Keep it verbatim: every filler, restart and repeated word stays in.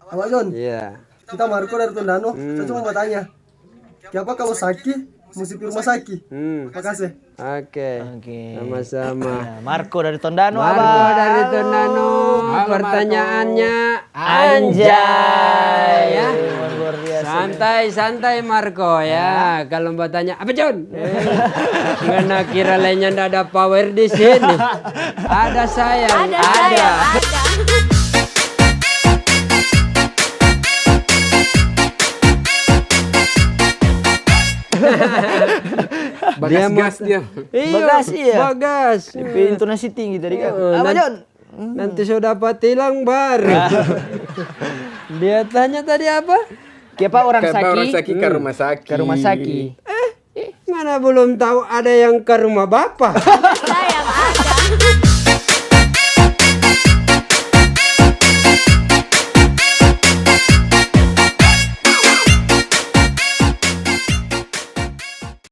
Abang John, iya, kita Marco dari Tondano. Hmm. Saya cuma mau tanya, kiapa kalau saki musti pi rumah saki? Hmm. Makasih. Oke. Oke. Sama-sama. Nah, Marco dari Tondano, Marco Abang. Dari Tondano. Halo, Marco. Pertanyaannya anjay, ya. Luar biasa. Santai, santai, Marco, ya. Kalau mau tanya, apa, John? Eh, ngana kira lainnya ndak ada power di sini. Ada saya. Ada saya, ada. Bagas gas dia. Iya, bagas, iya. Bagas. Tapi intonasi tinggi tadi kan. Iya, apa, John? Nanti so dapat hilang baru. Dia tanya tadi apa? Kiapa orang saki? Kiapa orang saki ka rumah saki? Ka rumah saki. Eh, mana belum tahu ada yang ke rumah bapa?